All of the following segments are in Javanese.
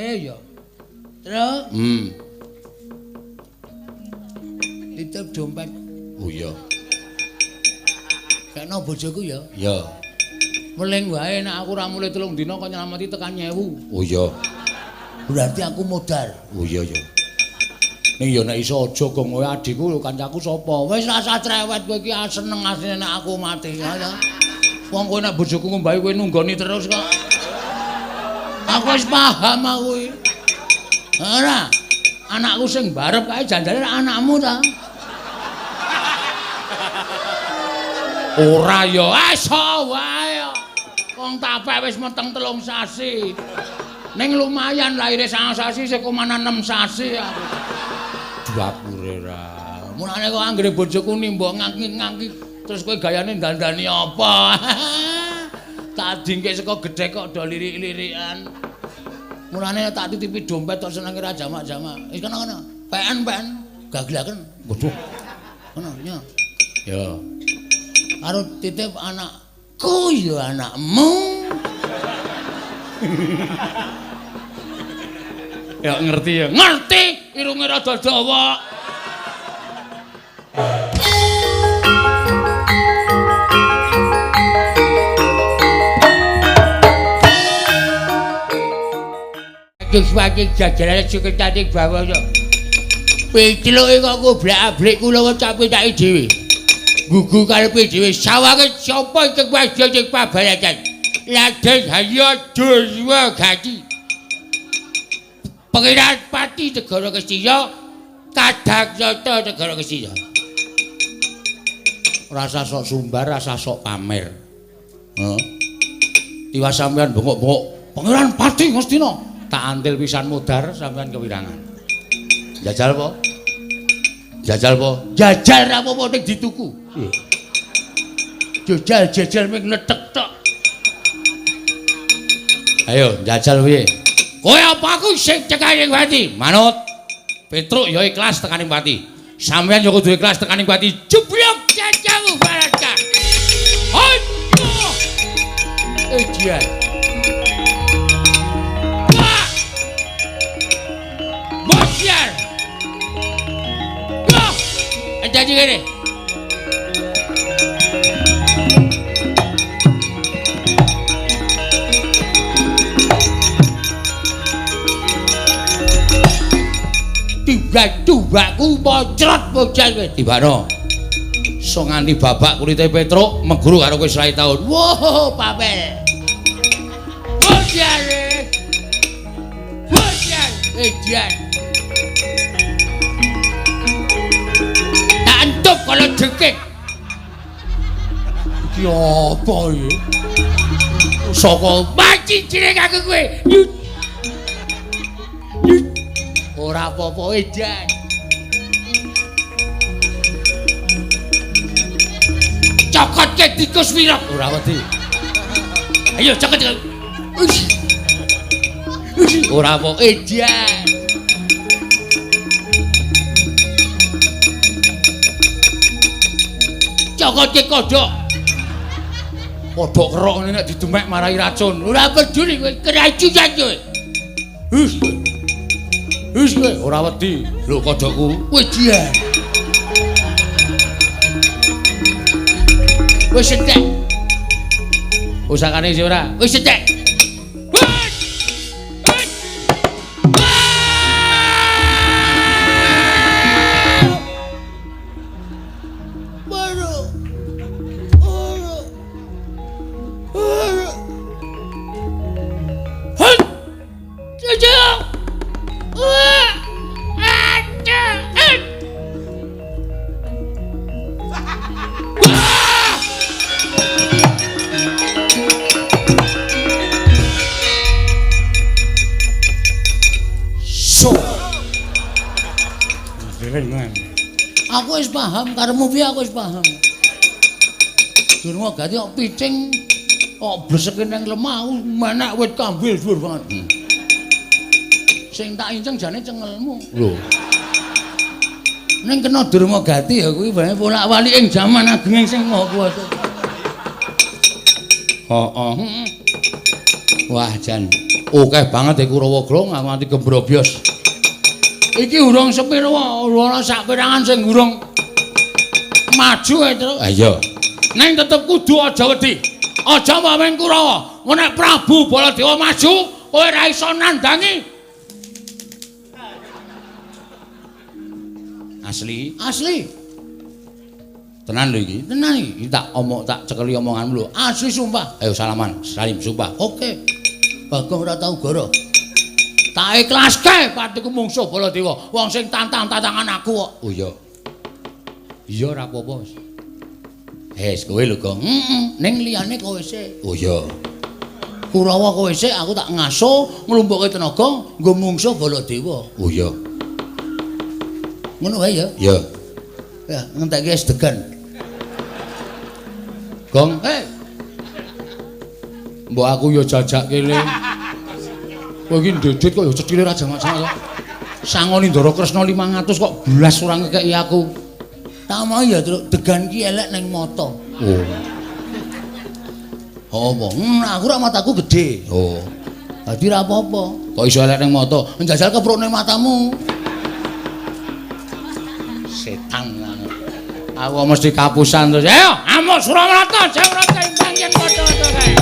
Ya. Terus? Titip dompet. Oh iya. Kekno bojoku ya. Iya. Meling wae nek aku ora mulih 3 dina kok nyelameti tekan 1000. Oh iya. Berarti aku modar. Oh iya ya. Ning ya nek iso aja gong kowe adhiku lho kancaku sapa? Wis rasa cerewet kowe iki seneng asline nek aku mati ya. Wong kowe nek bojoku ngombahi kowe nunggoni terus kok. Aku wis paham aku iki. Ora. Anakku sing barep kae jandane anakmu ta. Ora ya, iso wae. Wong tapek wis meteng 3 sasi. Ning lumayan lahire 9 sasi sik kumanan 6 sasi aku. Dapure ra. Mulane kok anggere bojoku nimbok ngangki-ngangki terus kowe gayane dandani apa? Tak dingke saka gedhe kok do lirik-lirikan. Mulane tak titipi dompet tok senenge ra jamak-jamak. Wis kono-kono. PN gaglaken. Waduh. Kono nya. Ya. Karo titip anakku ya anakmu. Ya ngerti ya. Ngerti, irunge rada dawa. Wajik jajaran suketane bawana. Picluke kok goblak-ablik kula capek-capek dhewe. Gugu karepe dhewe sawange sapa sing wadya sing pabaratan. Raden Harya Durwagati. Pangeran Pati Negara Ngastina, Kadang Nata Negara Ngastina. Rasa sok sumbar, rasa sok pamer. Heeh. Tiwas sampean bengok-bengok, Pangeran Pati Ngastina, tak antil pisan modar sampean kewirangan. Jajal apa? Jajal apa? Jajal ra apa-apa ning dituku. Jajal jajal ming netek tok. Ayo jajal piye? Kowe apa aku sing tekaning pati? Manut. Petruk ya ikhlas tekaning pati. Sampeyan ya kudu ikhlas tekaning pati. Jeblok jajamu baraka. Aduh. Ejian. Wah. Bosiar. Wah. Jadi ngene. Tiba-tibaku mocrot bocah kowe. Tibano. So nganti babak kulite Petruk meguru karo kowe 100 taun. Wow, papel. Bocah. Bocah, ejian. Tak entuk kalau jekik. Iki apa iki? Saka maci jeneng aku kowe. Ora apa-apa edan. Cokotke tikus wirok. Ora wedi. Ayo cokot. Ora apa edan. Cokotke kodhok. Kodhok kerok ngene nek didemek marai racun. Ora peduli kowe keracunan kowe. Hus. Wis kowe ora wedi. Lho kodhokku. Wejian. Wis entek. Usakane isih ora? Wis entek. Aku wis paham karepmu piye, aku wis paham. Durma gati kok picing kok bleseke nang lemah aku menek wit kambil dhuwur banget. Sing tak inceng jane cengelmu. Lho. Ning kena Durma Gati ya kuwi bae bolak-walik ing jaman ageng sing Maha Kuwasa. Heeh. Wah jan Akeh banget e Kurawa Grong aku nganti gembrobyos. Iki urung sepiro ana sak perangan sing urung maju e, Truk. Ha iya. Ning tetep kudu aja wedi. Aja maweng Kurawa. Nek Prabu Baladewa maju, kowe ora iso nandangi. Asli. Asli. Tenan lho iki. Tenan iki. Iki tak omong tak cekeli omonganmu lho. Asli sumpah. Ayo salaman, salim sumpah. Oke. Bagong ora tau goro. Tak ikhlaske patiku mungsuh Baladewa. Wong sing tantang-tantangan aku kok. Oh iya. Iya ora apa-apa wis. Wis kowe lho, Gong. Heeh, ning liyane kowe sik. Oh iya. Kurawa kowe sik, aku tak ngaso nglumpukke tenaga nggo mungsuh Baladewa. Oh iya. Ngono wae ya. Iya. Ya, ngentekke es degan. Gong, hei. Mbok aku ya jajak kene. Kowe iki ndedit kok ya cethile ra jamak-jamak to. Sangoni Ndara Kresna 500 kok blas ora ngekeki aku. Tak mau ya, Truk, degan ki elek ning mata. Oh. Apa? Aku rak mataku gedhe. Oh. Dadi ra apa-apa. Kok iso elek ning mata? Njajal keprukne matamu. Setan. Aku mesti kapusan terus. Ayo, amuk Suramarta, Jawrata imbang yen padha-padha kae.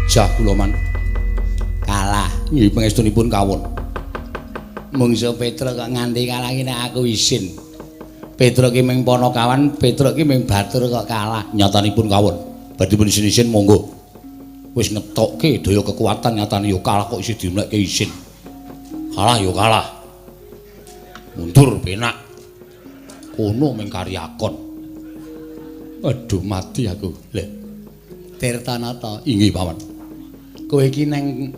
Jah kula man kalah nggih pangestunipun kawon. Mungsuh Petruk kok nganti kalah iki nek aku isin. Petruk ki ming panakawan, Petruk ki ming batur kok kalah. Nyatanipun kawon. Badhe pun isin-isin monggo. Wis ngetokke daya kekuatan nyatane ya kalah kok isih dimlekke isin. Kalah ya kalah. Mundur penak. Kono ming karyakon. Aduh mati aku. Lho. Tirtanata inggih paman. Kowe iki neng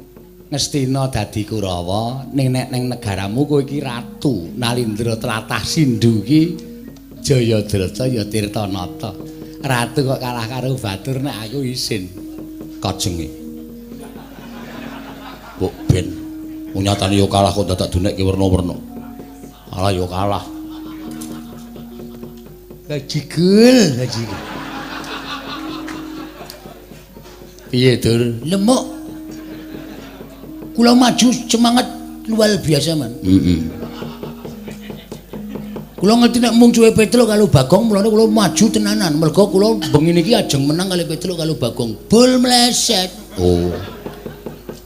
Ngastina dadi Kurawa, ning nek neng negaramu kowe iki ratu Nalindra tlatah Sindhu iki Jayadrata ya Tirtanata. Ratu kok kalah karo batur nek aku isin. Kajenge. Mbok ben nyatane ya kalah kok dadak dunekke werna-werna. Kalah ya kalah. Gajigul, gajigul. Piye, Dur? Lemuk. Kula maju semangat luar biasa, Man. Heeh. Kula ngerti nek mungsuhe Petruk karo Bagong, mulane kula maju tenanan. Mergo kula bengi niki ajeng menang kali Petruk karo Bagong. Bul mleset. Oh.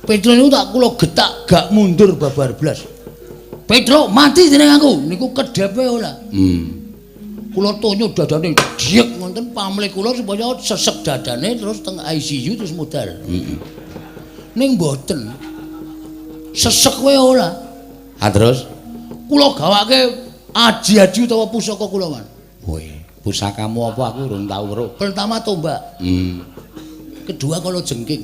Petruk niku tak kula getak gak mundur babar blas. Petruk mati dening aku. Niku kedhepe ora. Kula tonyo dadane diek ngoten pamlih kula supaya sesek dadane terus teng ICU terus modal. Heeh. Ning mboten. Sesek wae ora. Ha terus kula gawake aji-aji utawa pusaka kula, Man. Woe, pusakamu apa aku urung tau weruh. Pertama tombak. Kedua kala jengking.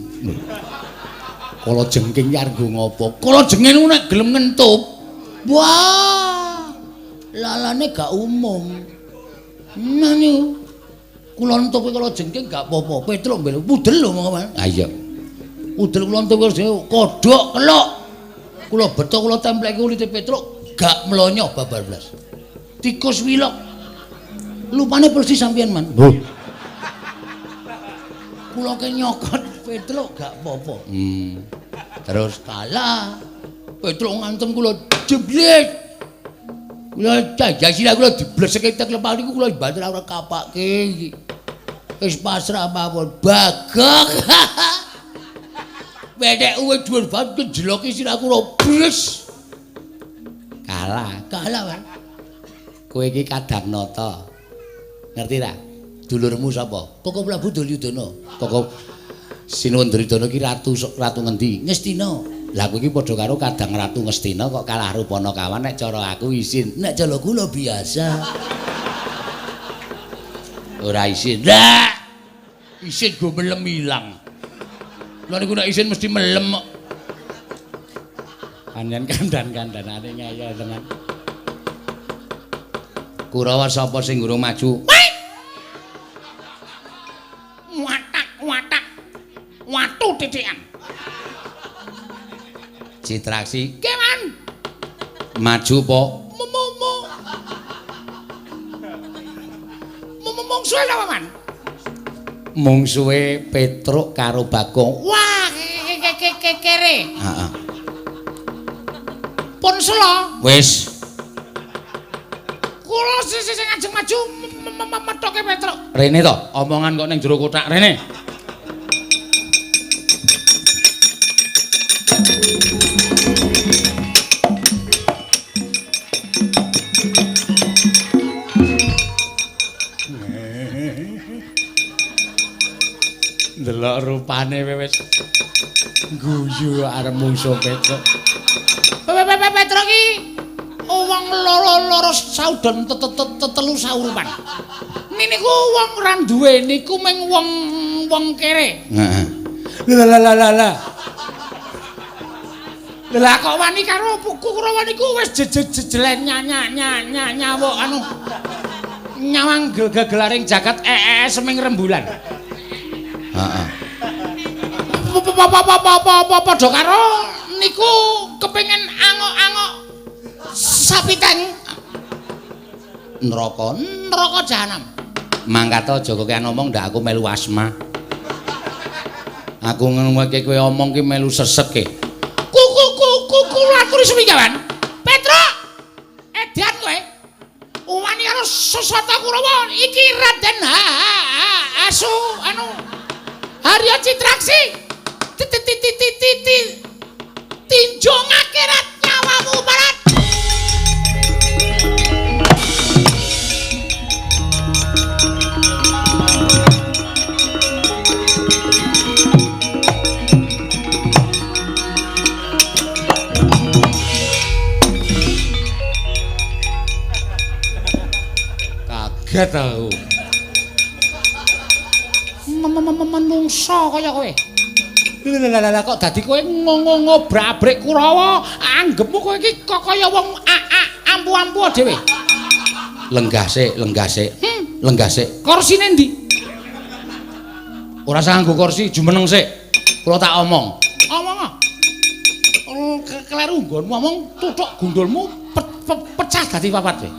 Kala jengking ki arep nggo ngopo? Kala jengking niku nek gelem ngentup. Wah. Lalane gak umum. Nah niku. Kula entup kala jengking gak apa-apa. Petruk mbel pudel lho monggo, Man. Ha iya. Udel kula entup kala kodhok kelok. Kula beto kula templeke kulite Petruk gak mlonyo babar blas. Tikus wilok. Lupane persis sampeyan, Man. Lho. Kula ke nyokot Petruk gak apa-apa. Terus kalah. Petruk ngantem kula jeblit. Kula jajah sirah kula dibleseke tek lepang niku kula banter ora kapake iki. Wis pasrah mawon. Bagong. Wedek uwe dhuwur banget kejeloki sirah kula bres. Kalah, kalah, Pak. Kowe iki Kadangnata. Ngerti ta? Dulurmu sapa? Koko Prabu Duryudana. Koko Sinuwun Duryudana iki ratu ratu ngendi? Ngastina. Lah kowe iki padha karo Kadang Ratu Ngastina kok kalah karo Panakawan nek cara aku isin. Nek cara kula biasa. Ora isin. Lah. Isin go melem ilang. Lha niku nek isin mesti melem kok. Panjen kandan-kandanane ngeyel tenan. Kurawa sapa sing urung maju? Watu titikan. Citraksi. Nggih, Man. Maju po. Mu. Mungsuhe sapa, Man? Mungsuhe Petruk karo Bagong. Wah, kere. Heeh. Pun sela. Wis. Kula sing ajeng maju methoke Petruk. Rene to, omongan kok ning jero kothak rene. Ndelok rupane wis guyu arep mungsuh Petruk. Petruk iki wong loro-loro saudon telu saurupan. Niku wong ora duwe niku mung wong kere. Heeh. Lah. Lah kok wani karo Kurawa niku wis jejelen nyawuk anu nyawang gegelaring jagat seming rembulan. Heeh. Padha karo niku kepengin angok-angok sapiteng neraka jahanam. Mangkat aja kokean omong ndak aku melu asma. Aku ngrungokke kowe omong ki melu sesek ke. Kuku aturi suminggawan. Petruk, edan kowe. Wani karo Sasata Kurawa iki Raden Asu anu Harya Citraksi. Tinjung akhirat nyawamu barat. Kaget aku. Menungso kaya kowe. Lha kok dadi kowe ngobrak-abrik Kurawa, anggepmu kowe iki kok kaya wong ampu-ampu dhewe. Lenggah sik, lenggah sik. Lenggah sik. Korsine endi? Ora usah nganggo kursi, jumeneng sik. Kula tak omong. Omong. Kleru nggonmu omong tuthuk gundulmu pecah dadi papat kowe.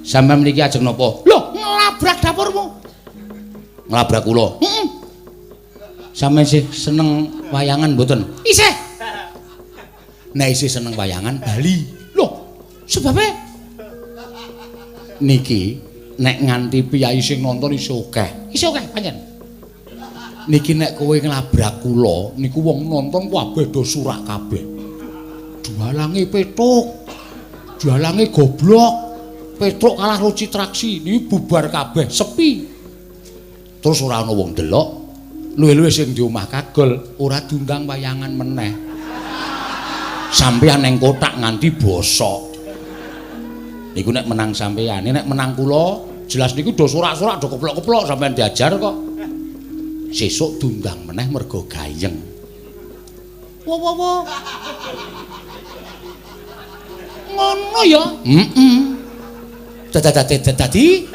Sampeyan mriki ajeng napa? Lho, nglabrak dapurmu. Nglabrak kula. Heeh. Sampeyan sih seneng wayangan mboten? Isih. Nek isih seneng wayangan bali. Lho, sebabe niki nek nganti piyayi sing nonton isih akeh. Isih akeh pancen. Niki nek kowe nglabrak kula niku wong nonton kabeh do surak kabeh. Dalange Petruk. Dalange goblok. Petruk kalah karo Citraksi, niki bubar kabeh, sepi. Terus ora ana wong delok. Luwih-luwih sing di omah kagol ora diundang wayangan meneh. Sampeyan ning kothak nganti bosok. Niku nek menang sampeyan, nek menang kula jelas niku do sorak-sorak do keplok-keplok sampeyan diajar kok. Sesuk diundang meneh mergo gayeng. Wo wo wo. Ngono ya? Heeh. Dadi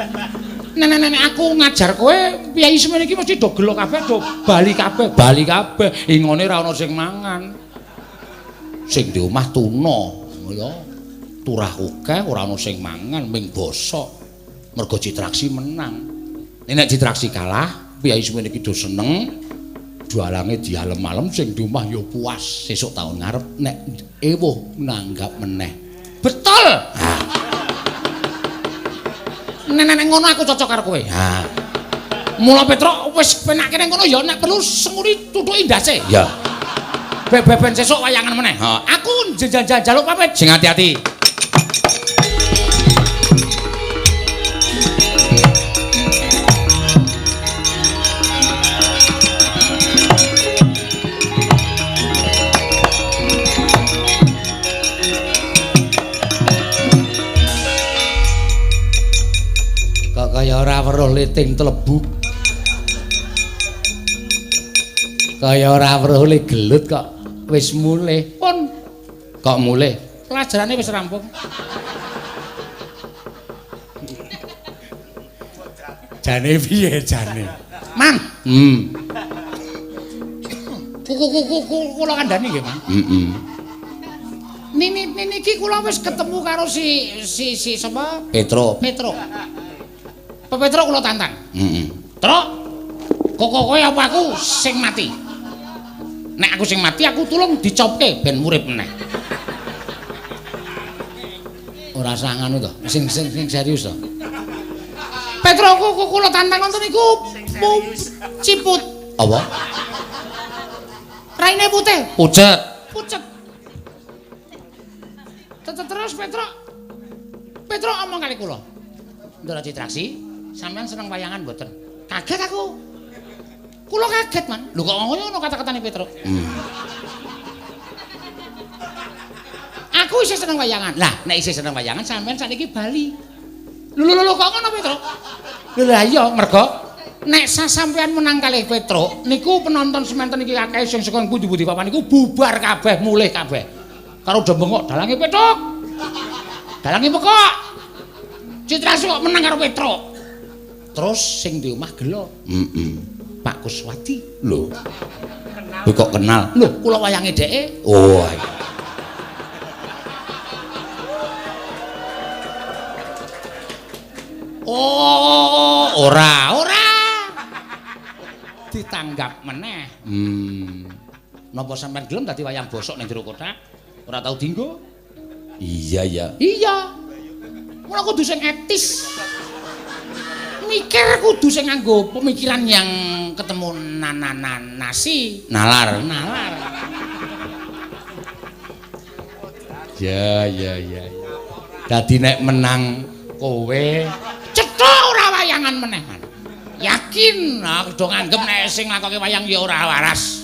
nek aku ngajar kowe piyayi semene iki mesti do gelo kabeh, do bali kabeh, bali kabeh. Ingone ora ana sing mangan. Sing di omah tuna, ya. Turah akeh ora ana sing mangan, ming bosok. Mergo Citraksi menang. Nek Citraksi kalah, piyayi semene iki do seneng. Dalange dialem-alem sing di omah ya puas. Sesuk taun ngarep nek ewuh nanggap meneh. Betul. Ha. Nek ngono aku cocok karo kowe. Ha. Mula Petruk wis penake ning kono ya nek perlu senguri tutuki ndase. Ya. Beben sesuk wayangan meneh. Ha. Aku njaluk pamit. Sing ati-ati. Kaya ora weruh liting telebuk. Kaya ora weruh le gelut kok wis mulih. Pun kok mulih? Pelajarane wis rampung. Jane piye jane? Man. Kuku kula kandhani nggih, Mang. Heeh. Nini niki kula wis ketemu karo si sapa? Petro. Petro. Petro kula tantang. Heeh. Truk. Kok kowe apa aku sing mati? Nek aku sing mati aku tulung dicopke ben urip meneh. Ora usah nganu to, sing serius to. Petro kula tantang wonten niku ciput. Apa? Raine putih. Pucet. Pucet. Terus Petro. Petro omong kali kula. Ndara Citraksi, sampean seneng wayangan mboten? Kaget aku. Kula kaget, Man. Lho kok ngono kata-katane Petro? Aku isih seneng wayangan. Lah, nek isih seneng wayangan sampean sakniki bali. Lho lho lho kok ngono Petro? Lho lah iya, mergo nek sasampean menang kalih Petro niku penonton semanten iki akeh sing saka pundi-pundi papan niku bubar kabeh, mulih kabeh. Karo do bengok dalange Petruk. Dalange pekok. Citraksi kok menang karo Petruk. Terus sing di omah gelo. Heeh. Pak Kuswati. Lho. Kowe kok kenal? Lho, kula wayange dheke. Oh. Oh, ora, ora. Ditanggap meneh. Napa sampean gelem dadi wayang bosok ning jero kothak? Ora tau dinggo? Iya, ya. Iya. Mula kudu sing etis. Mikir kudu sing nganggo pemikiran yang ketemu nasi, nalar, nalar. Ya, ya, ya. Dadi nek menang kowe cetha ora wayangan meneh. Yakin aku do nganggep nek sing nglakoke wayang ya ora waras.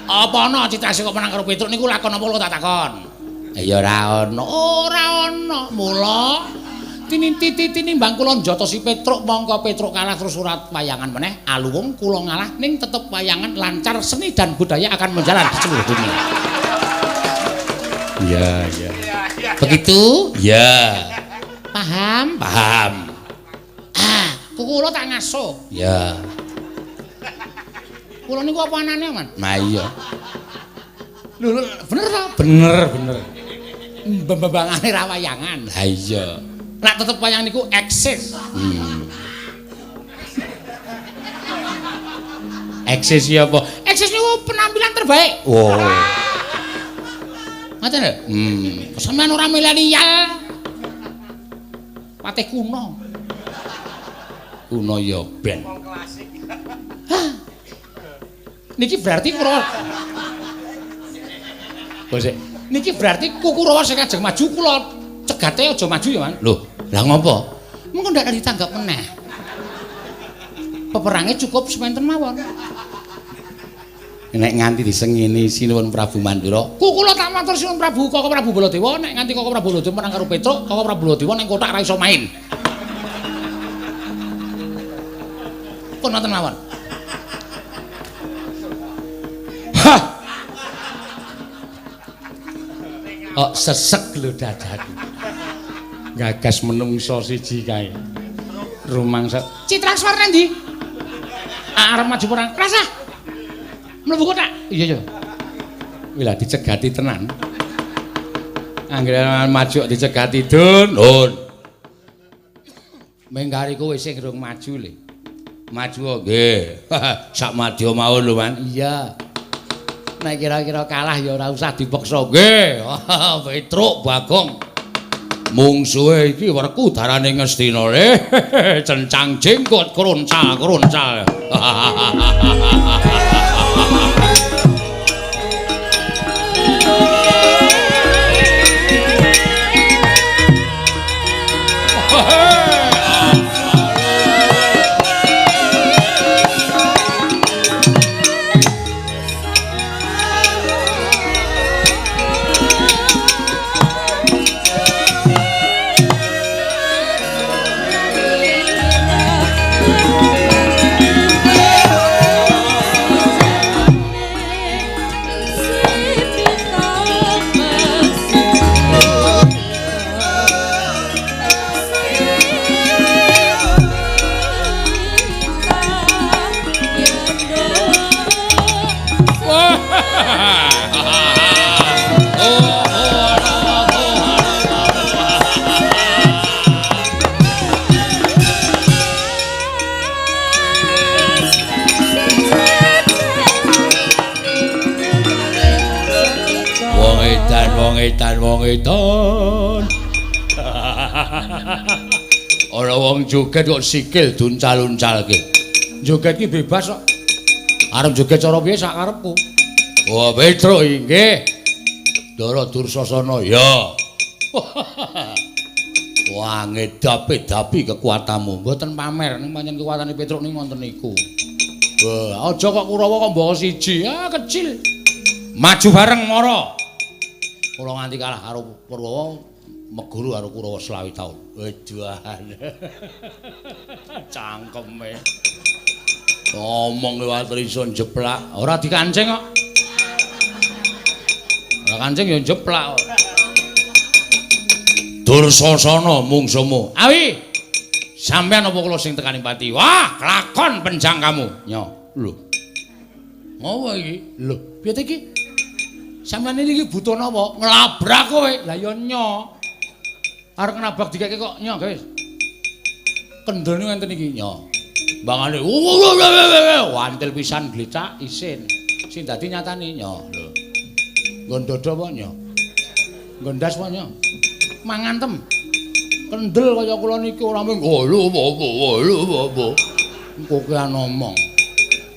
Apa ana Citraksi kok menang karo Petruk niku lakon apa kula tak takon? Ya ora ana. Ora ana. Mula tinimbang kula njotosi Petruk mongko Petruk kalah terus surat wayangan meneh, aluwung kula ngalah ning tetep wayangan lancar, seni dan budaya akan menjalan di seluruh dunia. Iya, iya. Begitu? Iya. Paham? Paham. Ah, kula tak ngaso. Iya. Kula niku apa anane, Man? Nah iya. Lho, bener ta? Bener, bener. Mbembangane ra wayangan. Ha iya. Nek tetep wayang niku eksis. Eksis ya apa? Eksis niku penampilan terbaik. Oh. Ngoten lho. Sampeyan ora milenial. Patih kuno. Kuno ya ben. Hah. Niki berarti Kurawa. Bosek. Niki berarti Kurawa sing ajeng maju kula cegate aja maju ya, Man. Lho, lah ngopo? Mengko ndak ditanggap meneh. Peperange cukup sementen mawon. Nek nganti disengini Sinuwun Prabu Mandura, kula tak matur Sinuwun Prabu Koko Prabu Baladewa, nek nganti Koko Prabu Baladewa menang karo Petruk, Koko Prabu Baladewa ning kothak ra iso main. Pun wonten mawon. Hah. Kok sesek lho dadaku. Gagas menungso siji kae. Rumangsa Citrakswar nang ndi? Arep maju perang. Rasah. Mlebu kothak. Iya, iya. Kuwi lah dicegati tenan. Anggere maju dicegati dun, dun. Mengkari kowe sing rung maju le. Maju nggih. Sak madya mawon lho, Man. Iya. Nek kira-kira kalah ya ora usah dipeksa. Nggih. Petruk Bagong. Mungsuhe iki werku darane Ngastina le. Cencang jenggot kroncal-kroncal. edan wong edan. Ana wong joget kok sikil duncal-uncalke. Joget ki bebas kok. Arep joget cara piye sak karepku. Wah, Petruk inggih. Ndara Dursasana ya. Wah, ngedapi-dapi kekuatanmu. Mboten pamer ning pancen kekuatane Petruk ning wonten niku. Wah, aja kok Kurawa kok mbawa siji. Ah, kecil. Maju bareng mara. Kula nganti kalah karo Purwawa, meguru karo Kurawa 25 taun. Weduan. Cangkeme. Ngomong liwat iso njeplak, ora dikancing kok. Ora kancing ya njeplak kok. Dursasana mungsumu. Awi. Sampeyan apa kula sing tekaning pati? Wah, kelakon penjangkamu. Nyo, lho. Ngopo iki? Lho, piye ta iki? Sampeyan iki butuh napa? Nglabrak kowe. Lah ya nyo. Arep nabrak dikeke kok nyo, guys. Kendel niku enten iki nyo. Mbangane wantil pisan glecak isin. Sing dadi nyatane nyo. Lho. Nggon dodo apa nyo? Nggon ndas apa nyo? Mangantem. Kendel kaya kula niki ora mung lho apa lho apa. Kokean omong.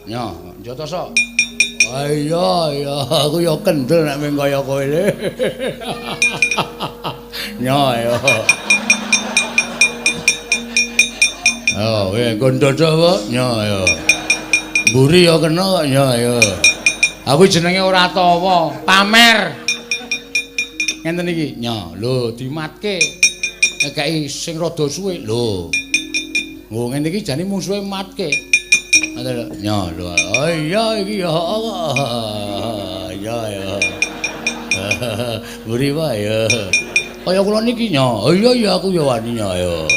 Nyo, njatoso. Iya iya, aku ya kendel nek mung kaya kowe. Nyo ayo. Oh, kowe nggon dodo apa? Nyo ayo. Mburi ya kena kok nyo ayo. Aku jenenge ora tawa, pamer. Ngenten iki, nyo, lho dimatke. Ngekeki sing rada suwe. Lho. Nggo ngene iki jane mungsuhe matke. Ngoten lho. Nyo, lho. Oh iya iki ya. Ya ya. Mburi wae ya. Kaya kula niki nyo. Oh iya iya aku ya wani nyo ayo.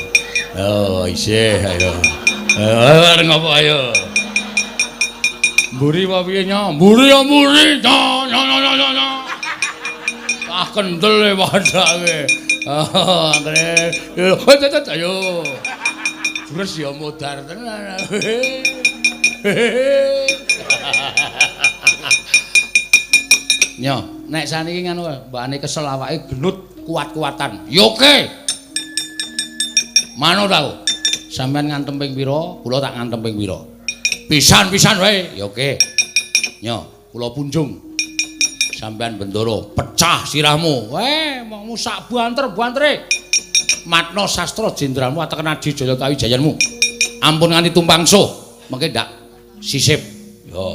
Oh isih ayo. Arep ngopo ayo. Mburi apa piye nyo? Mburi ya mburi. Nyo nyo nyo nyo nyo. Ah kendel e padake. Ah angkre. Yo ayo. Jures ya modar tenan. Nyo, nek saniki ngono mbakane kesel awake gelut kuat-kuatan. Ya oke. Manut aku. Sampeyan ngantem ping pira, kula tak ngantem ping pira. Pisan-pisan wae. Ya oke. Nyo, kula punjung. Sampeyan bendara pecah sirahmu. Weh, mongmu sak banter-bantere. Matna sastra jendralmu ateken Adi Jaya Kawijayanmu. Ampun nganti tumpang suh, mengke ndak sisip. Yo.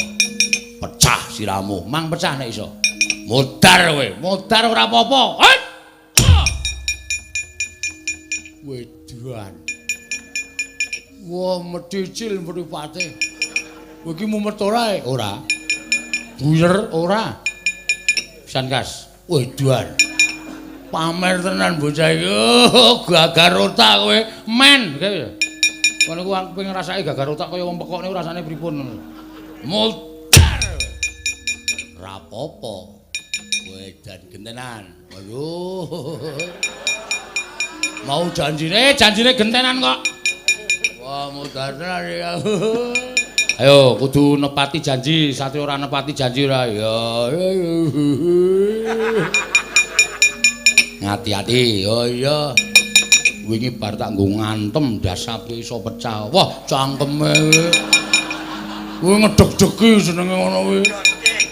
Pecah sirahmu, mang pecah nek iso. Modar kowe, modar ora apa-apa. Weduan. Wah, medhicil mripate. Kowe iki mumet ora? Ora. Buyer ora. Pisan kas. Weduan. Pamer tenan bocah iki. Oh, gagar otak kowe. Men. Ngono ku aku pengen ngrasake gagar otak kaya wong pekok niku rasane pripun ngono. Modar. Ora apa-apa. Kowe jan gentenan. Aduh. Mau janjine, janjine gentenan kok. Wah, modar tenan ya. Ayo kudu nepati janji, satria ora nepati janji ora ya. Ngati-ati. Oh iya. Wingi bar tak nggo ngantem dasape iso pecah. Wah, cangkeme. Kuwi ngedeg-degi jenenge ngono kuwi.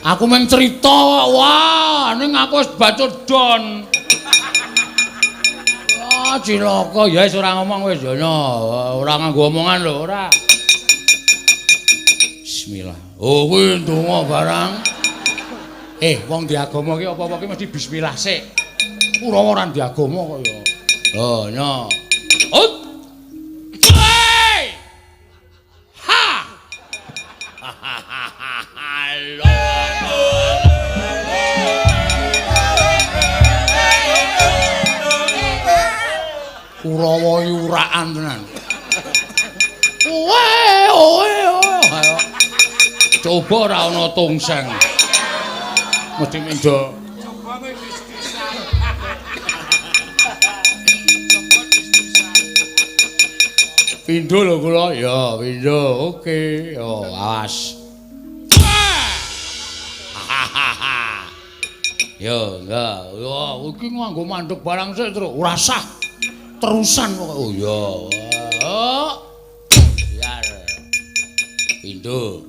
Aku mung cerita, wah, ning aku wis bacut don. Wah, cilaka ya wis ora ngomong wis ya ora nganggo omongan lho, ora. Bismillah. Oh, kuwi ndonga barang. Wong di agama ki apa-apa ki mesti bismillah sik. Kurawa ora di agama kok ya. Oh, nyo. Ut. Ha. Kurawa yurakan tenan. Owe, owe, owe. Coba ora ana tongseng. Mesti mendo. Coba kowe dis-disan. Coba dis-disan. Pindho lho kula. Ya, pindho. Oke. Yo, awas. Yo, enggak. Yo, iki nganggo mandeg barang sik, Truk. Ora sah. Terusan pokoke. Oh iya. Oh. Biar. Pindho.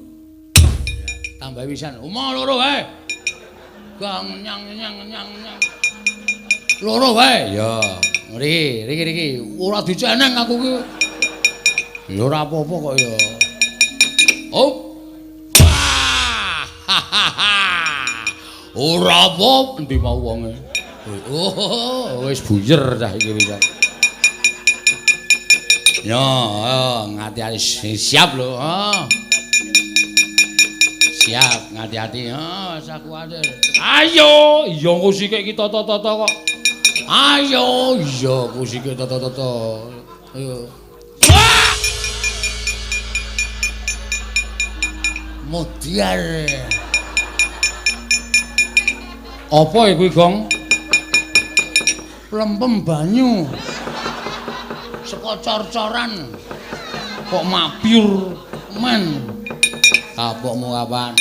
Tambah pisan. Umah loro wae. Gang nyang nyang nyang nyang. Loro wae. Ya. Riki, riki riki. Ora diceneng aku ki. Ya ora apa-apa kok ya. Oh. Wah. Ora apa endi mau wonge. Oh, wis buyer cah iki pisan. Yo, ngati-ati siap lho. Oh. Siap, ngati-ati. Oh, wis aku kuwatir. Ayo, iya engko sikik iki tata-tata kok. Ayo, iya engko sikik tata-tata. Ayo. Wah! Modiar. Apa kuwi, Gong? Lempem banyu. Saka cor-coran. Kok mabyur men. Kapokmu kapan?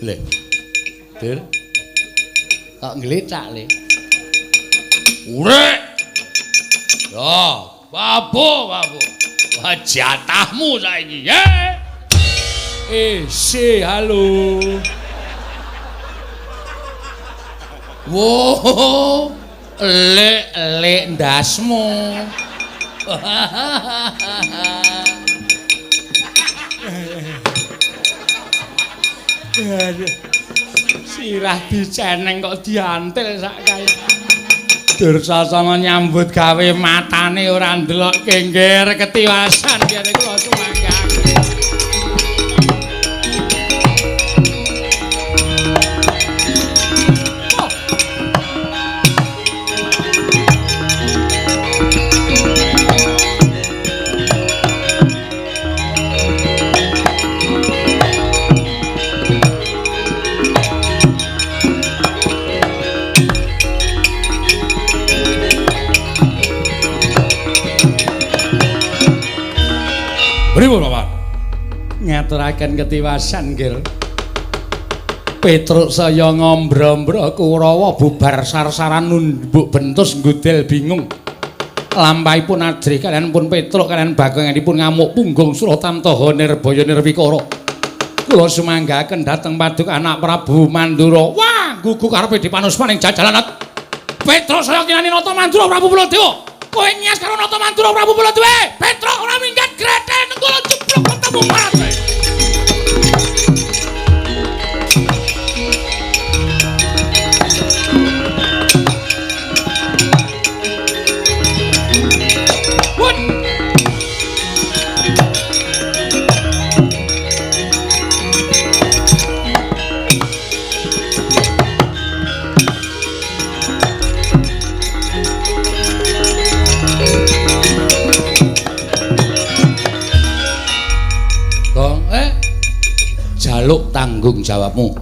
Le. Dir. Kok nglecak, Le? Urek. Ya, babu, babu. Wah, jatahmu saiki, ye. Si, halo. Wo, lek-lek ndasmu. Sirah diceneng kok diantil sak kae. Dursasana nyambut gawe matane ora ndelok kengger ketiwasan kene kula sumangga. Pripun, Bapak? Ngaturaken ketiwasan, nggih. Petruk saya ngombro-ombro Kurawa bubar sarsaran nunduk bentus nggudel bingung. Lampahipun ajrih kalian pun Petruk kalian bagonganipun ngamuk punggung Suratamtaha Nirbaya Nirwikara. Kula sumanggaken dhateng paduka anak Prabu Mandura. Wah, gugu karepe dipanusmaning jajalan. Petruk saya kinani Nata Mandura Prabu Baladewa. Kowe nyas karo Nata Mandura Prabu Baladewa. Petruk ora minggat gretel nenggala jeblok ketemu marate. Jaluk tanggung jawabmu.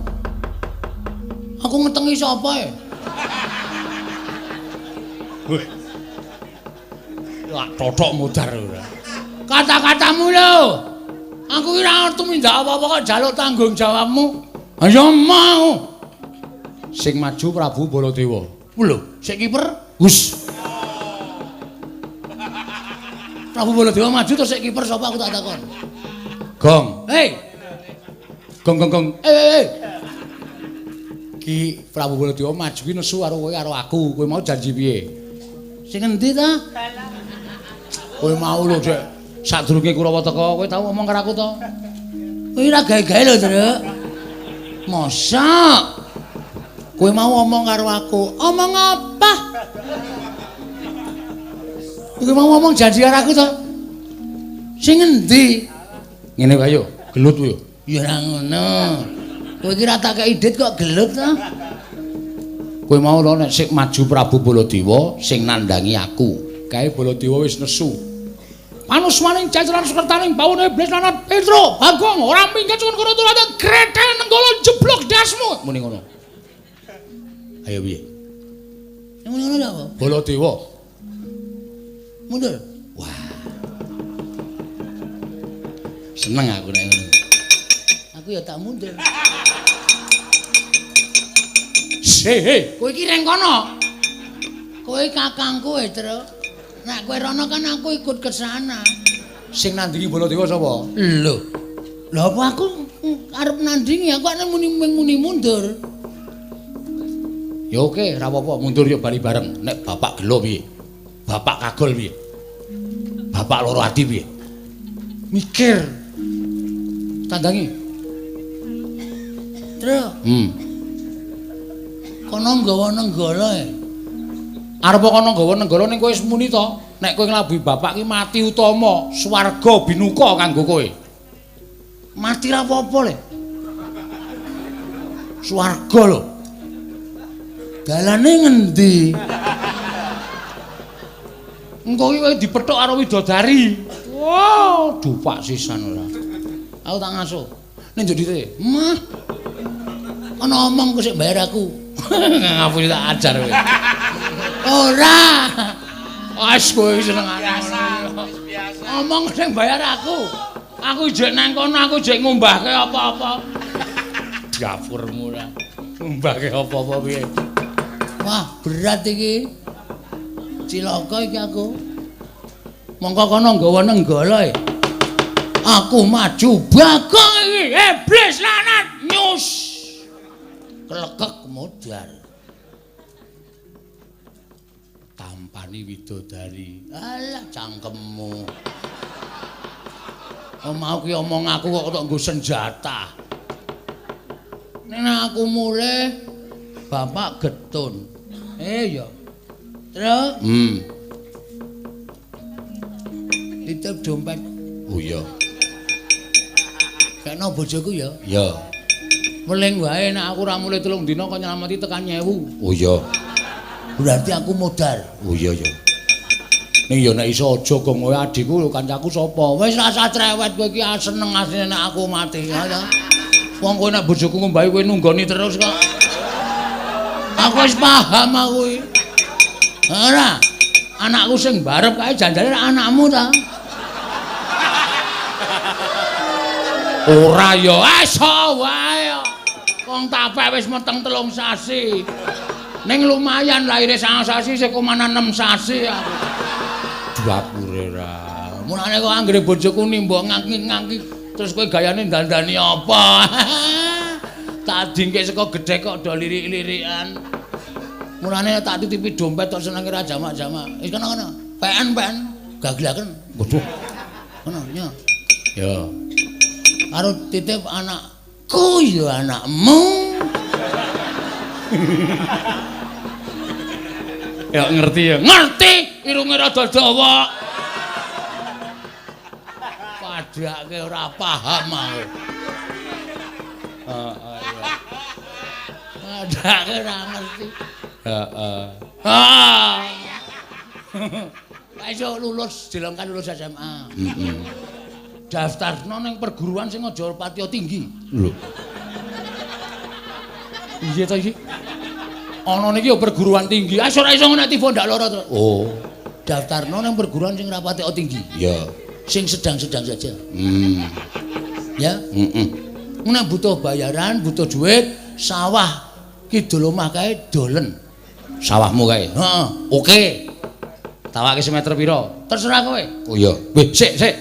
Aku ngetengi sapa e? Weh. Lak tothok mudar ora. Kata-katamu lho. Aku ora tumindak apa-apa kok jaluk tanggung jawabmu. Ayo mau. Sing maju Prabu Baladewa. Lho, sik kiper? Hus. Prabu Baladewa maju terus sik kiper sapa aku tak takon. Gong. Hei. Gong gong gong. Ki Prabu Baladewa maju ki nesu karo kowe karo aku. Kowe mau janji piye? Sing endi ta? Kowe mau lho, Dek. Sadurunge Kurawa teka, kowe tau ngomong karo aku to? Kowe ora gawe-gawe lho, Truk. Mosok? Kowe mau ngomong karo aku. Omong apa? Kowe mau ngomong janji karo aku to? Sing endi? Ngene wae yo, gelut yo. Ya ora ngono. Kowe iki ora tak kei dit kok gelut to? Kowe mau lho nek sik maju Prabu Baladewa sing nandhangi aku. Kae Baladewa wis nesu. Panusmaning jajaran sukertaning bawone iblis lanat Petruk, Bagong ora minggat suwun kono turate gretel nenggala jeblok dasmu. Muni ngono. Ayo piye? Muni ngono lho apa? Baladewa. Mundur. Wah. Seneng aku nek ngono. Aku ya tak mundur. He, kowe iki reng kono. Kowe kakangku e, Tru. Nek kowe rono kan aku ikut ke sana. Sing nandingi Baladewa sapa? Lho. Lha apa aku arep nandingi? Aku nek muni mundur. Ya oke, ora apa-apa, mundur ya bali bareng. Nek bapak gelo piye? Bapak kagol piye? Bapak loro ati piye? Mikir. Tandangi. Tru. Kono nggawa nenggala e. Arep kono nggawa nenggala ning kowe wis muni to. Nek kowe nglabuhi bapak ki mati utama, swarga binuka kanggo kowe. Mati ra apa-apa le. Swarga lho. Dalane ngendi? Engko ki kowe dipethuk karo widodari. Wow, dupak sisan ora. Aku tak ngaso. Ning njok dite. Mah. Ana omong kok sik bayar aku. Ngapusi tak ajar kowe. Ora. Wis kowe senengane. Biasa, wis biasa. Omong sing bayar aku. Aku jek nang kono, aku jek ngumbahke apa-apa. Dapurmu ora. Ngumbahke apa-apa piye? Wah, berat iki. Cilaka iki aku. Mongko kono nggawa nenggala e. Aku maju Bagong iki. Iblis laknat nyus. Klekek modar. Tampani widodari. Alah cangkemmu. Oh, mau ki omong aku kok tok nggo senjata. Nek aku mulih bapak getun. Ya. Terus? Titip dompet. Oh iya. Kena bojoku ya. Iya. Meling wae nek aku ora mulih 3 dina kok nyelameti tekan 1000. Oh iya. Berarti aku modar. Oh iya ya. Ning ya nek iso aja gong kowe adhiku lho kancaku sapa? Wis rasa cerewet kowe iki seneng asline nek aku mati ya. Wong kowe nek bojoku ngombahi kowe nunggoni terus kok. Aku wis paham aku iki. Ora. Anakku sing barep kae janjane anakmu ta. Ora ya, iso wae. Wong tapek wis meteng 3 sasi. Ning lumayan lahire 9 sasi sik kumanan 6 sasi aku. Dapure ra. Mulane kok anggere bojoku nimbok ngangki-ngangki terus kowe gayane dandani apa? Tak dingke saka gedhe kok do lirik-lirikan. Mulane tak titipi dompet tok senenge ra jamak-jamak. Wis kono-kono. PN-PN gaglaken. Waduh. Kono nya. Ya. Karo titip anakku ya anakmu. Ya ngerti ya. Ngerti, irunge rada dawa. Padake ora paham aku. Heeh iya. Padake ora ngerti. Heeh. Ah. Lah iso lulus, dilongkan lulus SMA. Heeh. Daftarno ning perguruan sing aja patiya tinggi. Lho. Iya ta iki? Ana niki ya perguruan tinggi. Ah ora iso nek tiba ndak lara to. Oh. Daftarno ning perguruan sing ora patiya tinggi. Iya. Sing sedang-sedang saja. Ya. Heeh. Nek butuh bayaran, butuh duit, sawah kidul omah kae dolen. Sawahmu kae. Heeh. Oke. Tawake semeter pira? Terserah kowe. Oh iya. Weh, sik, sik.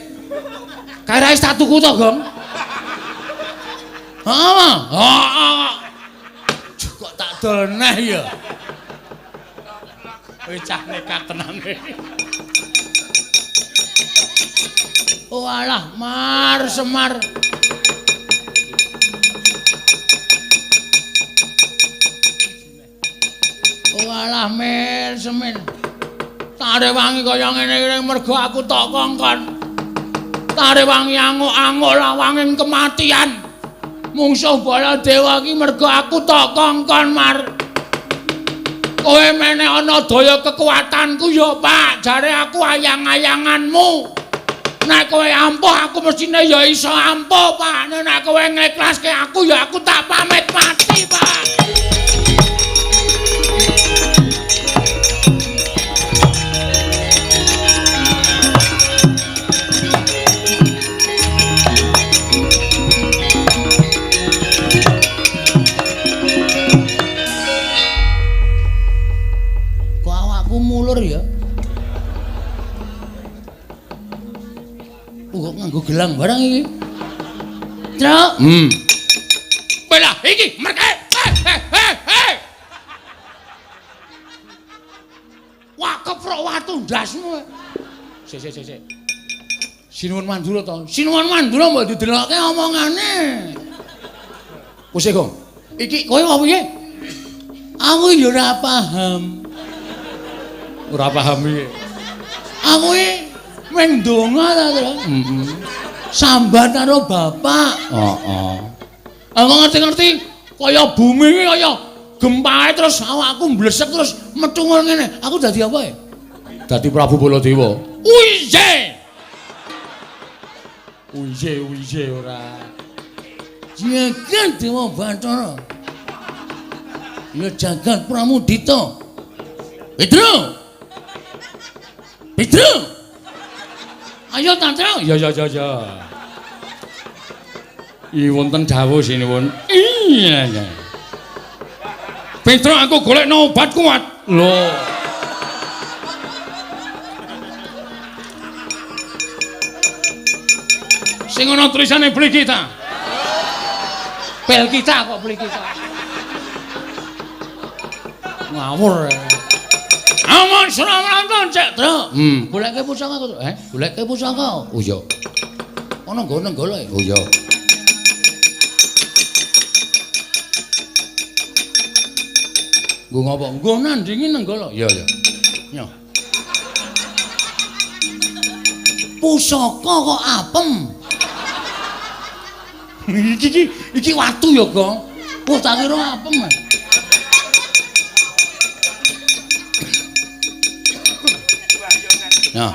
Kae ra wis tak tuku to, Gong? Heeh. Heeh. Kok tak dol neh ya. Wis cah nekat tenan. Oh alah, Mar Semar. Oh alah, Mir Semin. Tak rewangi kaya ngene iki mergo aku tok kongkon. Tak rewangi anguk-anguk lawanging kematian. Mungsuh Baladewa iki mergo aku tok kongkon, Mar. Kowe meneh ana daya kekuatanku ya, Pak. Jare aku ayang-ayanganmu. Nek kowe ampuh aku mestine ya iso ampuh, Pak. Nek kowe ngekhlaske aku ya aku tak pamit mati, Pak. dalang barang iki. Truk. Belah iki merke. Hei. Wah, keprok watu ndasmu. Sik sik sik. Sinuwun Mandura to. Sinuwun Mandura mbok didelokke omongane. Wis Gong. Iki kowe apa piye? Aku ya ora paham. Ora paham piye? Aku iki mung ndonga ta, Tru. Heeh. Sambat karo bapak. Heeh. Aku ngerti-ngerti kaya bumi iki kaya gempae terus awakku mblesek terus methungul ngene. Aku dadi apa ya? Dadi Prabu Baladewa. Uiye. Uiye uiye ora. Jagat Dewa Bathara. Ya jagat Pramudita. Petro. Petro. Ayo Tantro. Ya ya ya ya. I wonten dawuh sinuwun. Iya ya. Petro aku golekno obat kuat. Lho. Sing ana tulisane beli kita. Bel kita kok beli kita. Ngawur. Aman Suramranta cek, Tru. Goleke pusaka kok. Goleke pusaka. Oh iya. Ana nggone golek. Oh iya. Nggo ngopo? Nggo nandingi Nenggala. Iya iya. Nyo. Pusaka kok apem. Iki iki watu ya, Gong. Wah, tak kira apem. Nah.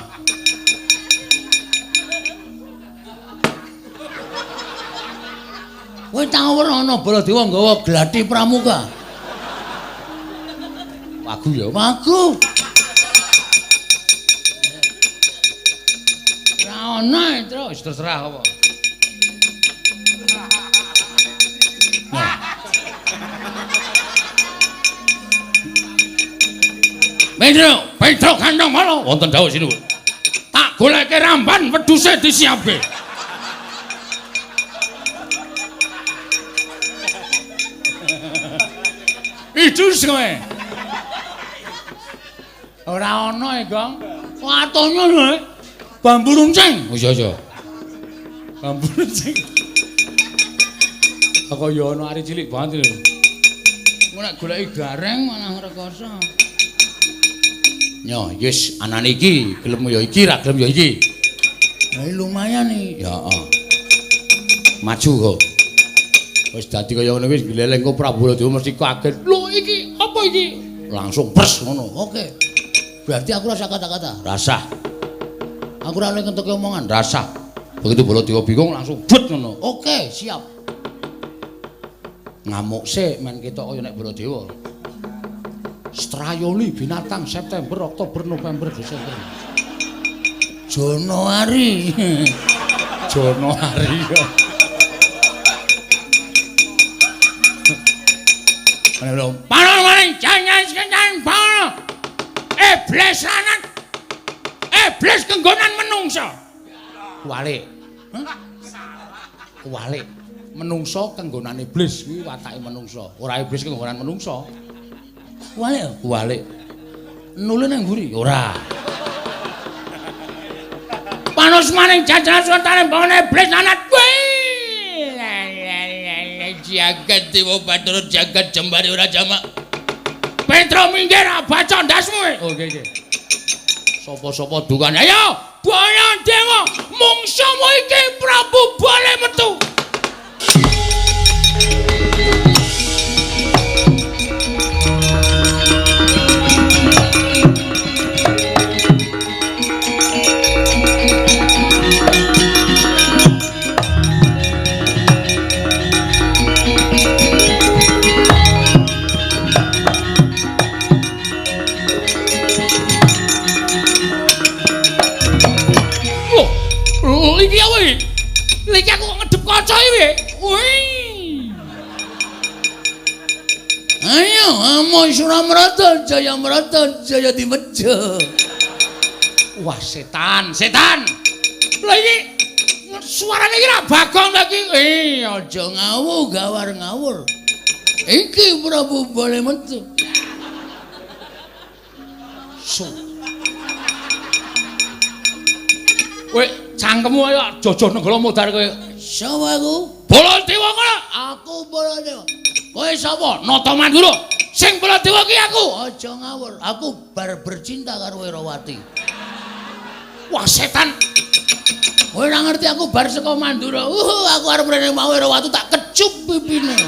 Kowe tau ora ana Baladewa nggawa gladi pramuka? Wagu ya, wagu. Ora ana, Tru, wis terserah apa. Nah. Petro, Petro kandang mala wonten dawuh sinuwun. Tak goleke ramban wedhuse disiapke. Idus kowe. Ora ana e, Gong. Watone lho. Bambu runcing. Oh iya iya. Bambu runcing. Aku ya ana ari cilik banget lho. Engko nek goleki gareng malah ngrekoso. Nyo, yes, anane iki gelem ya iki, ra gelem ya iki. Lah lumayan iki. Ya, heeh. Maju kok. Wis dadi kaya ngono wis gleleng kok Prabu Baladewa mesti kaget. Lho iki apa iki? Langsung pers ngono. Oke. Berarti aku rasa kata-kata. Rasah. Aku ora oleh ngentuke omongan, rasah. Begitu Baladewa bingung langsung but ngono. Oke, siap. Ngamuk sik men ketok kaya nek Baladewa. Strayoli binatang September, Oktober, November, Desember. Januari. Januari. Panon maring jangan sekencan panon. Iblis lanang. Iblis kenggonan menungsa. Kuwalik. Hah? Kuwalik. Menungsa kenggonan iblis kuwi watake menungsa. Ora iblis kenggonan menungsa. Kuwalik, kuwalik. Nule nang mburi? Ora. Panus maning jajaran suwentane mbone iblis lanat kuwi. Jagat Dewa Bathara jagat jembare ora jamak. Petro minggir baca ndasmu. Oke oke. Sapa-sapa dukane. Ayo, Baladewa, mungsuhmu iki Prabu Bale metu. Iki apa iki? Iki aku kok ngedep kaca iki. Wih. Ayo, Amoy Suramrata, Jayamrata, Jaya Dimeja. Wah, setan, setan. Lah iki Suarane iki ra Bagong ta iki? Aja ngawur, gawar ngawur. Iki Prabu Balametu. Su. Kowe cangkemmu ayo jojoh Nenggala modar kowe. Sapa aku? Baladewa kono. Aku Baladewa. Kowe sapa? Nata Mandura. Sing Baladewa ki aku. Aja ngawur, aku bar bercinta karo Wirawati. Wah setan. Kowe ora ngerti aku bar saka Mandura. Aku arep rene mau Wirawati tak kecup pipine.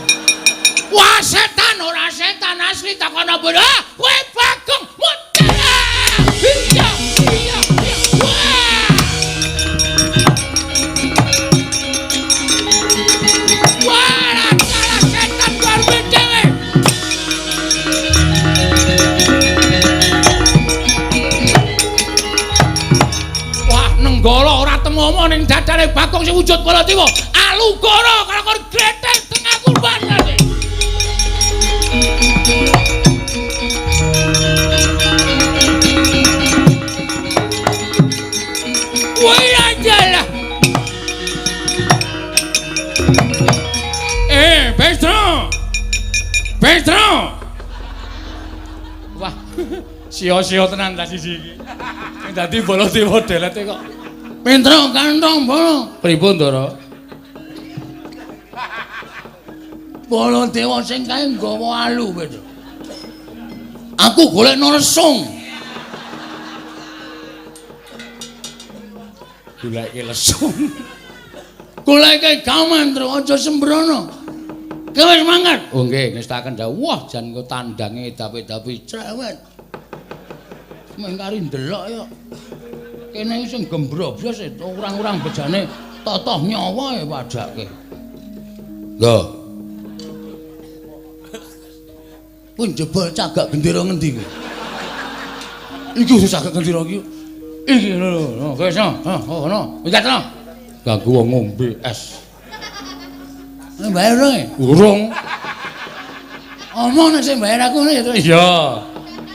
Wah setan, ora setan asli takono bodoh. Kowe Bagong modar. Iya, iya, iya. Wah. Wah, salah setan luar dhewe. Wah, Nenggala ora temomo ning dadane Bagong sing wujud Baladewa. Alugoro karo gretel tengah kurban. Woi ajalah. Bestro. Bestro. Wah, sia-sia tenan ta siji iki. Sing dadi Baladewa delete kok. Pentro kantong bolo. Pripun, Ndara? Baladewa sing kae nggawa alu, Petro. Aku golekno lesung. Goleke lesung. Goleke gaman, Tru, aja sembrono. Kowe wis mangkat. Oh nggih, ngestaken dawuh. Wah, jan engko tandange dapi-dapi cerewet. Mung kari ndelok ya. Kene iki sing gembrobyos orang-orang bejane totoh nyawa ya padake. Lho. Pun jebol cagak gendera ngendi kowe? Iki wis cagak gendera iki. Iki lho lho, kowe iso. Oh, ngono. Minggat no. Ganggu wong ngombe es. Bayar urung? Urung. Omong nek sing bayar aku ngene ya, Tru. Iya.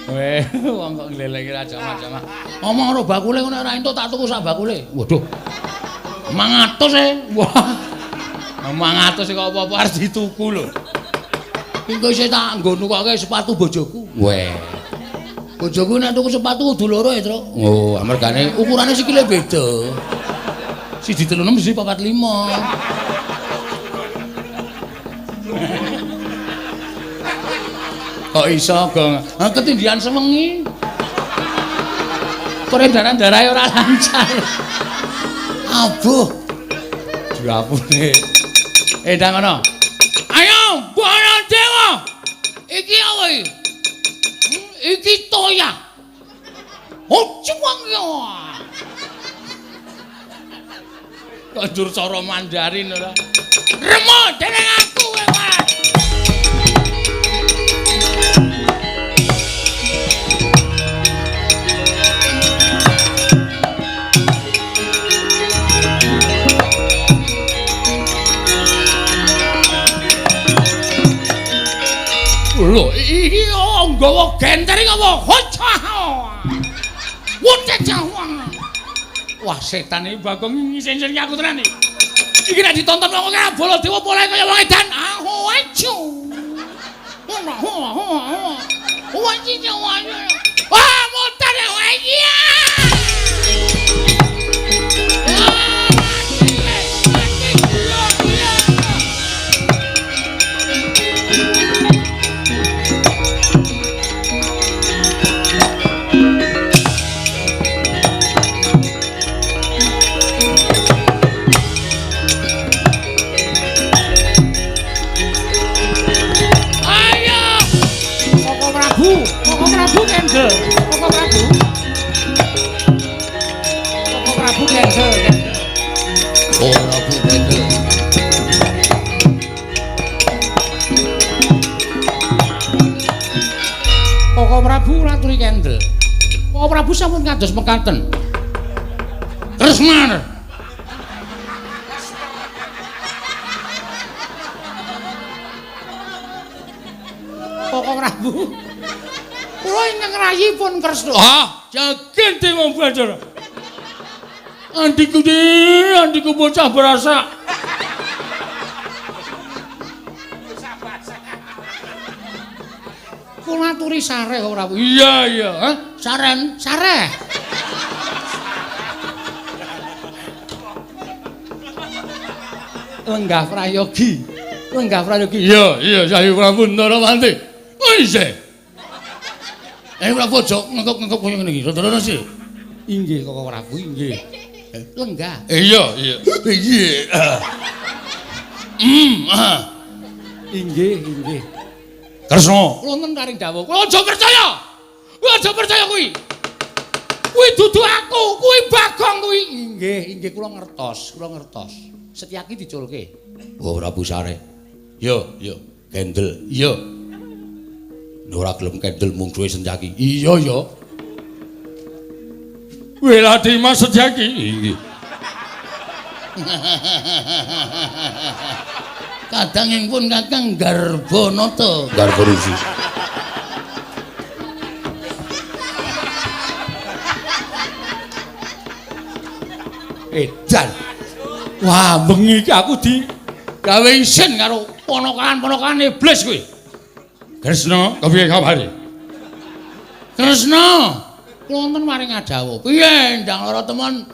Weh, wong kok nglelengi ra jaman-jaman. Omong karo bakule ngono ora entuk tak tuku sak bakule. Waduh. 500 e. Wah. 500 kok apa-apa arep dituku lho. Engko isih tak nggo nukoke sepatu bojoku. Weh. Bojoku nek tuku sepatu kudu loro ya, Tru. Oh, amergane ukurane sikile beda. Siji 36, siji 45. Kok iso, Gong? Ha ketindihan sewengi. Peredaran darahe ora lancar. Abuh. Diapune. Ndang ngono. Ayo, Baladewa. Iki apa iki? Iki toya. Oh, cuwang ya. Kok njur cara Mandarin ora? Remo dening aku kowe, Mas. Lho, iki nggawa genter iki apa? Wah, setan iki Bagong ngisin-isin aku tenan iki. Iki nek ditonton wong kaya Baladewa polahe kaya wong edan. Aku aja. Wah, mutar ya. Iya. Koko Prabu raturi kendel. Koko Prabu sampun kados mekaten. Kresna. Koko Prabu. Kula ingkang rayi pun Kresna. Ah, jagen dewa Bathara. Andiku di, andiku bocah berasa. Kula aturi sareh kok Prabu. Iya, iya, hah? Saren, sareh. Lenggah prayogi. Lenggah prayogi. Iya, iya, Sayu Prabu Ndarawanti. Oh isih. Prabu aja ngekep-ngekep kaya ngene iki. Rada-rada sih. Inggih Koko Prabu, inggih. Lenggah. Iya, iya. Iya. Inggih, inggih. Kresna, wonten taring dawuh. Kowe aja percaya. Kowe aja percaya kuwi. Kuwi dudu aku, kuwi Bagong kuwi. Inggih, inggih kula ngertos, kula ngertos. Setyaki diculke. Oh, Prabu Sare. Yo, yo, kendel. Iya. Ora gelem kendel mungsuhe Setyaki. Iya, ya. Weladi Mas Setyaki. Inggih. Kadang ingpun Kakang Garbanata. Garba Resi. Edan. Wah, bengi iki aku di gawe isin karo ponokan-ponokan iblis kuwi. Kresna, kepiye kabare? Kresna, wonten maring adawuh. Piye ndang lara temen?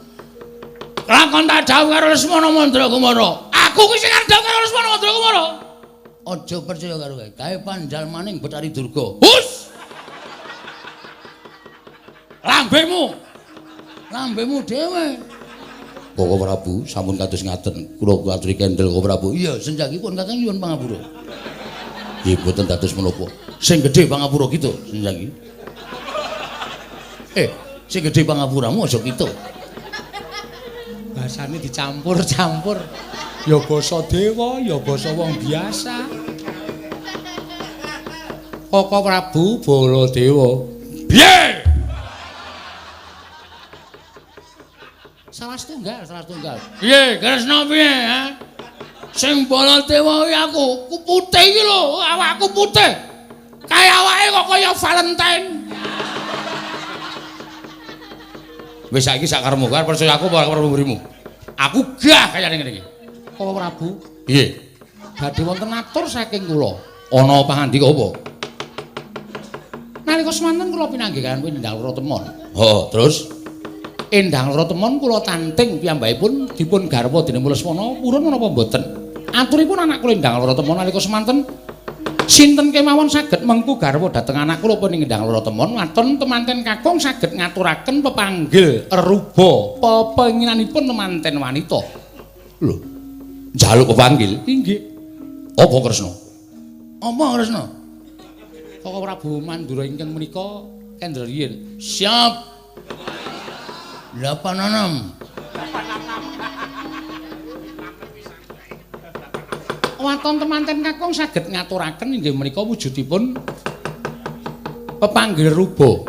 Lakon tak dawuh karo Lesmana Mandrakumara. Aku kuwi sing arep dawuh karo Lesmana Mandrakumara. Aja percaya karo kowe. Kae panjalmaning Bathari Durga. Hus! Lambemu. Lambemu dhewe. Koko Prabu sampun kados ngaten. Kula aturi kendel Koko Prabu. Iya, senjakipun Kakang nyuwun pangapura. Nggih, mboten dados menapa. Sing gedhe pangapura kita, senjaki. Sing gedhe pangapuramu aja kita. Basane dicampur-campur. Ya basa dewa, ya basa wong biasa. Koko Prabu Baladewa. Piye? Salah setunggal, salah setunggal. Piye, Kresna piye, ha? Sing Baladewa kuwi aku, ku putih iki lho, awakku putih. Kae awake kok kaya Valentine. Wis saiki sak karepmu, arep percaya aku apa arep mburimu? Aku gah kayane ngene iki. Koko Prabu, piye? Badhe wonten atur saking kula. Ana pangandika apa? Nalika semanten kula pinanggih kaliyan Endang Loro Temon. Heeh, terus Endang Loro Temon kula tanting piyambakipun dipun garwa dening Lesmana purun menapa mboten? Aturipun anak kula Endang Loro Temon nalika semanten sinten kemawon saged mengku garwa dhateng anak kula punika Endang Loro Temon waton temanten kakung saged ngaturaken pepanggil reruba pepenginanipun temanten wanita. Lho, njaluk pepanggil? Inggih. Apa Kresna? Apa Kresna? Koko Prabu Mandura ingkang menika kendel riyin. Siap. 86. Waton temanten kakung saged ngaturaken inggih menika wujudipun pepanggil ruba.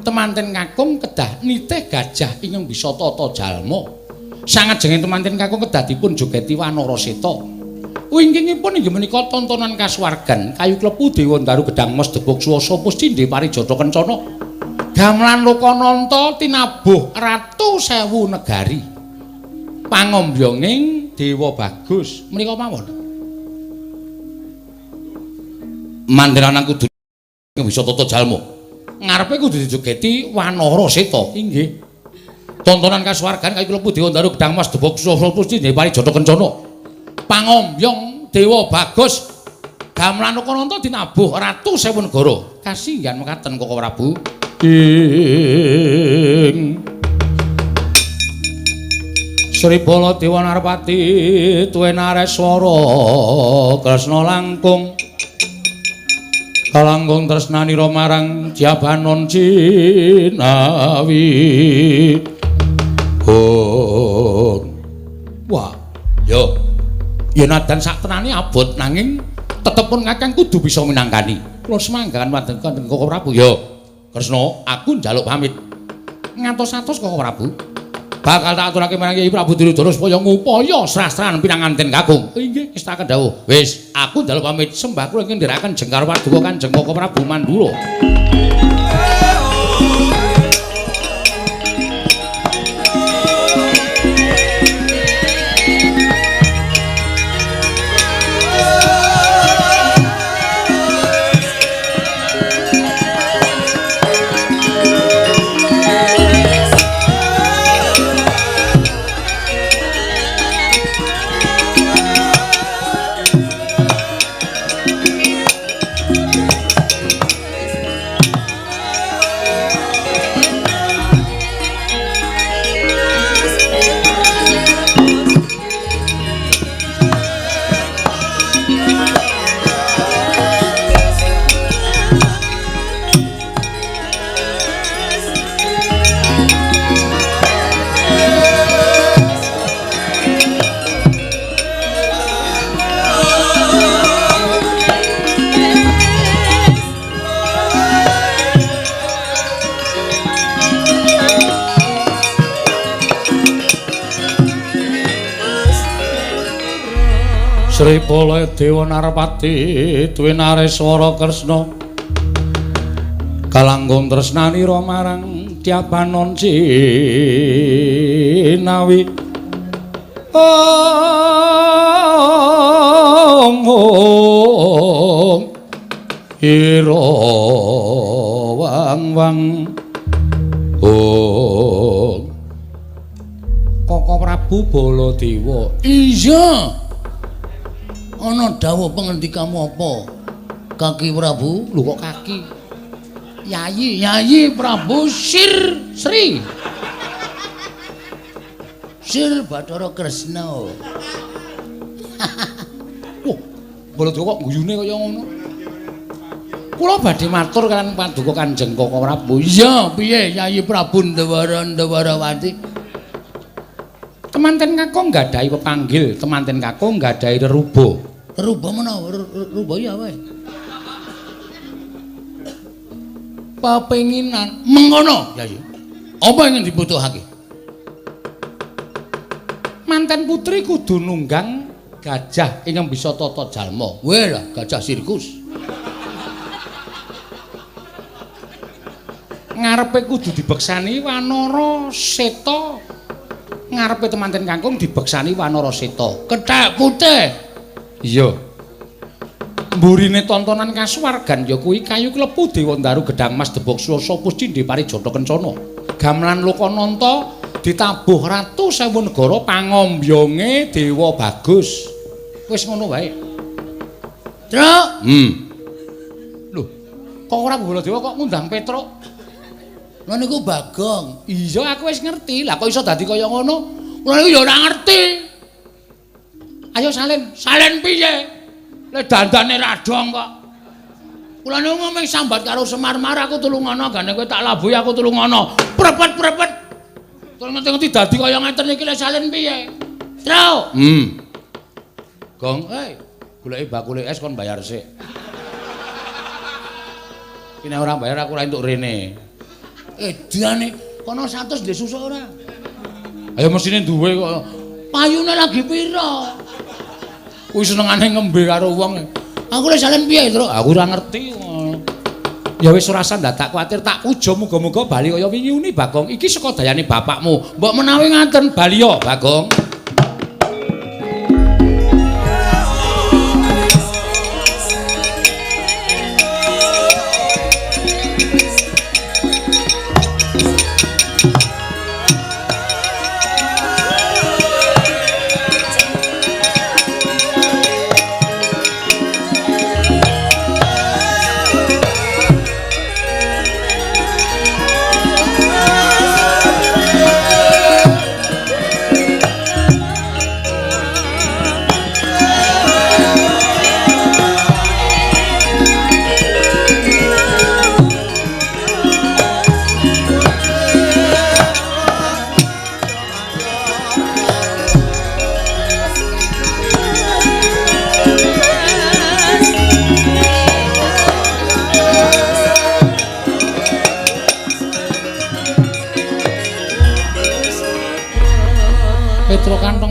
Temanten kakung kedah nitih gajah ingkang bisa tata jalma. Sangajenge temanten kakung kedah dipun jogeti wanara seta. Wingkingipun inggih menika tontonan kasuwargan kayu klepu dewa ndaru gedang mas debog swasa pustindhe parijata kencana. Gamelan Lokananta tinabuh ratu sewu negari. Pangombyonging Dewa Bagus menika mawon. Mandiran kudu bisa tata jalma. Ngarepe kudu dijogeti wanara seta. Inggih. Tontonan kasuwargan kayu klepu dewa ndaru gedang mas debog swasa pustindhe parijata kencana. Pangombyong Dewa Bagus gamelan Lokananta dinabuh ratu sewu negara. Kasinggihan mekaten Koko Prabu. Ing Sri Baladewa Narpati tuwe nareswara Kresna langkung kalangkung tresnanira marang Jabanon Cinawi. Oh. Wah, yo. Yen adan sak tenane abot nanging tetep pun Kakang kudu bisa minangkani. Kula semanggahan wonten Koko Prabu. Yo. Kresna, aku njaluk pamit. Ngantos-atos Koko Prabu. Bakal tak aturake marang Kyai Prabu Duryudana supaya ngupaya srastran pinanganten kakung. Inggih, ngestakaken dawuh. Wis, aku njaluk pamit sembah kula ingkang ndherekaken jengkar paduka Kanjeng Koko Prabu Mandura. Sri Baladewa Narpati Dwinareswara Kresna kalanggung tresnanira marang Tyapanon Cinawi. Ong ong ira wang wang ong. Koko Prabu Baladewa. Iya. Ana dawuh pengendikamu apa? Kaki Prabu? Lho kok kaki? Yayi, Yayi Prabu Sir Sri. Sir Bathara Kresna. Wah, Baladewa kok guyune kaya ngono. Kula badhe matur kaliyan paduka Kanjeng Koko Prabu. Iya, piye Yayi Prabu Ndawara Ndawarawati? Temanten kakung nggadahi pepanggil, temanten kakung nggadahi reruba. Reruba menawa reruba ya wae. Pepenginan mengono, Yayi. Apa ingin dibutuhake? Manten putri kudu nunggang gajah ingkang bisa tata jalma. Weh lah, gajah sirkus. Ngarepe kudu dibeksani Wanara Seta. Ngarepe temanten kangkung dibeksani Wanara Seta. Kethek putih. Iya. Mburine tontonan kasuwargan ya kuwi kayu klepu Dewa Ndaru Gedhang Mas Debok Swasa Puscindhe Parijata Kencana. Gamelan Lokananta ditabuh Ratu Sewu Negara pangombyonge Dewa Bagus. Wis ngono wae. Truk. Lho, kok ora Baladewa kok ngundang Petruk? Lha niku Bagong. Iya, aku wis ngerti. Lah kok iso dadi kaya ngono? Kula niku ya ora ngerti. Ayo salin. Salin piye? Le dandane radong kok. Kula niku ngomong sambat karo Semar Mar aku tulungono, gane kowe tak labuhi aku tulungono. Prepet-prepet. Terus ngerti-ngerti dadi kaya ngeten iki le salin piye? Truk. Gong, hei, goleki bakule es kon bayar sik. Iki nek ora bayar aku ora entuk rene. Edane kono 100 ndek susuk ora? Ayo mesine duwe kok. Payune lagi pira? Kuwi senengane ngembe karo wong. Aku le salin piye, Truk? Aku ora ngerti. Ya wis ora usah ndadak kuwatir, tak puja muga-muga bali kaya wingi uni Bagong. Iki saka dayane bapakmu. Mbok menawi ngaten bali ya, Bagong.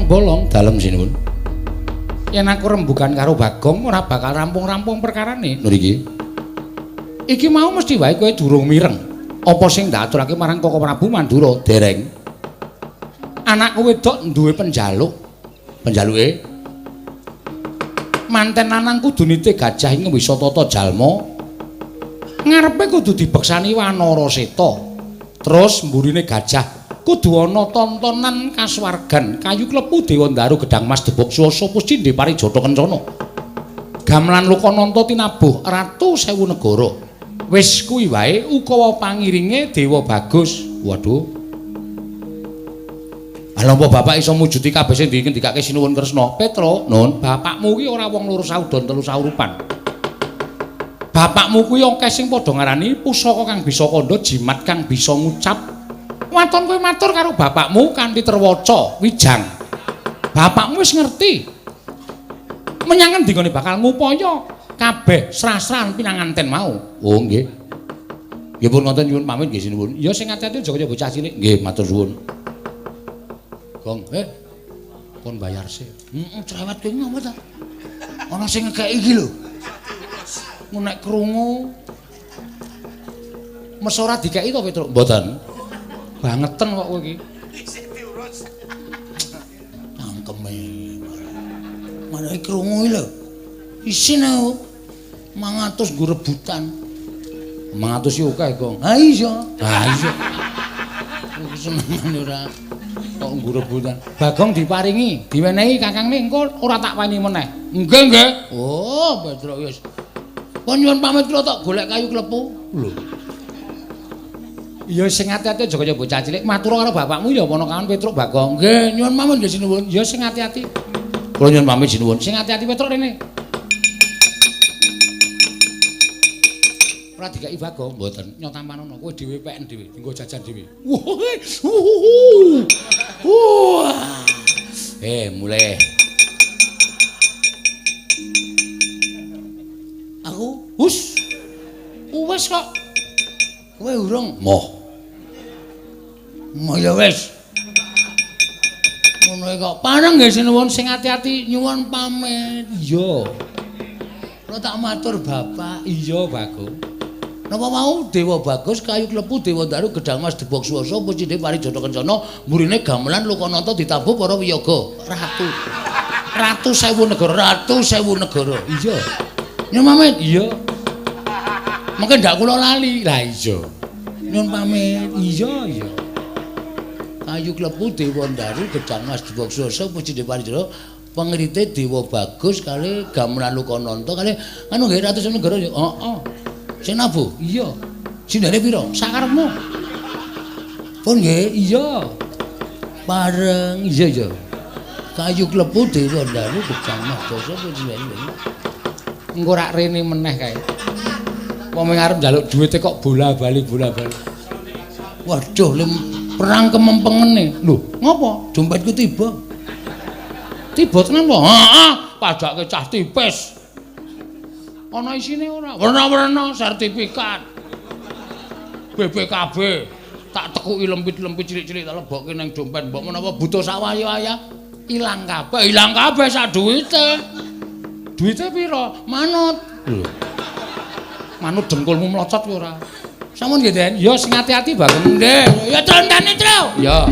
Bolong dalem sinuwun. Yen aku rembugan karo Bagong ora bakal rampung-rampung perkarane. Lho iki. Iki mau mesti wae kowe durung mireng. Apa sing ndak aturake marang Koko Prabu Mandura? Dereng. Anakku wedok duwe penjaluk. Penjaluke manten lanang kudu nitih gajah ing wisa tata jalma. Ngarepe kudu dibeksani Wanara Seta. Terus mburine gajah kudu ana tontonan kasuwargan kayu klepu Dewa Ndaru Gedhang Mas Debok Swasa Puscindhe Parijata Kencana. Gamelan Lokananta tinabuh Ratu Sewu Negara. Wis kuwi wae ukawa pangiringe Dewa Bagus. Waduh. Lha apa bapak iso mujudi kabeh sing dingendikake Sinuwun Kresna? Petro, Nun, bapakmu kuwi ora wong loro saudon telu saurupan. Bapakmu kuwi akeh sing padha ngarani pusaka kang bisa kandha, jimat kang bisa ngucap. Waton kowe matur karo bapakmu kanthi terwaca wijang. Bapakmu wis ngerti. Menyang endi nggone bakal ngupaya kabeh srasran pinanganten mau. Oh nggih. Nggih pun ngoten nyuwun pamit nggih sinuwun. Ya sing ati-ati aja kaya bocah cilik. Nggih matur suwun. Gong, kon bayar sik. Heeh, cerewet kowe ngopo ta? Ana sing ngekeki iki lho. Nek krungu mes ora dikeki to Petruk? Mboten. Bangeten kok kowe iki. Isih diurus. Cangkeme. Malah krungu iki lho. Isin aku. 500 nggo rebutan. 500 iki akeh, Gong. Ha iya. Ha iya. Aku senengane ora kok nggo rebutan. Bagong diparingi, diwenehi kakangne engko ora tak weni meneh. Nggih, nggih. Oh, Petruk wis. Pun nyuwun pamit kula tok golek kayu klepu. Lho. Ya sing ati-ati aja kaya bocah cilik. Matur karo bapakmu ya ponakan Petruk Bagong. Nggih, nyuwun pamit nggih sinuwun. Ya sing ati-ati. Kula nyuwun pamit sinuwun. Sing ati-ati Petruk rene. Ora dikeki Bagong, mboten. Nyotamanono kowe dhewe peken dhewe, nggo jajan dhewe. Wah. Mulai. Aku hus. Wis kok. Kowe urung? Moh. Moh ya wis. Ngono kok. Pareng nggih sinuwun sing ati-ati nyuwun pamit. Iya. Kula tak matur Bapak. Iya, Bagong. Napa mau Dewa Bagus kayu klepu Dewa Daru Gedang Mas Debok Swasa pucine Parijata Kencana mburine gamelan Lokananta ditabuh para wiyaga. Ratu. Ratu sewu negara, ratu sewu negara. Iya. Nyuwun pamit. Iya. Mungkin ndak kula lali. Lah iya. Nyuwun pamit. Iya, iya. Kayu klepu Dewa Daru Gedang Mas Debok Swasa pucine Parijata pengrite Dewa Bagus kali gamelan Lokananta kali anu nggih ratu sewu negara. Heeh. Sing nabuh? Iya. Sindene pira? Sakarepmu. Pun nggih? Iya. Pareng. Iya, iya. Kayu klepu Dewa Daru Gedang Mas Dasa pujian. Engko rak rene meneh kae. Wong arep njaluk duwite kok bola-bali bola-bali. Waduh, lem perang kemempengene. Lho, ngopo? Dompetku tiba. Tiba tenan po? Heeh, padake cah tipis. Ana isine ora? Werna-werna sertifikat. BPKB tak tekuki lempit-lempit cilik-cilik tak lebokke nang dompet. Mbok menawa butuh sawaya-waya ilang kabeh, ilang kabeh sak duwite. Duwite pira? Manut. Lho. Manut dengkulmu mlocot kowe ora? Sampun nggih, Den. Ya sing ati-ati Bagong. Nggih. Ya trontane, Tru. Ya.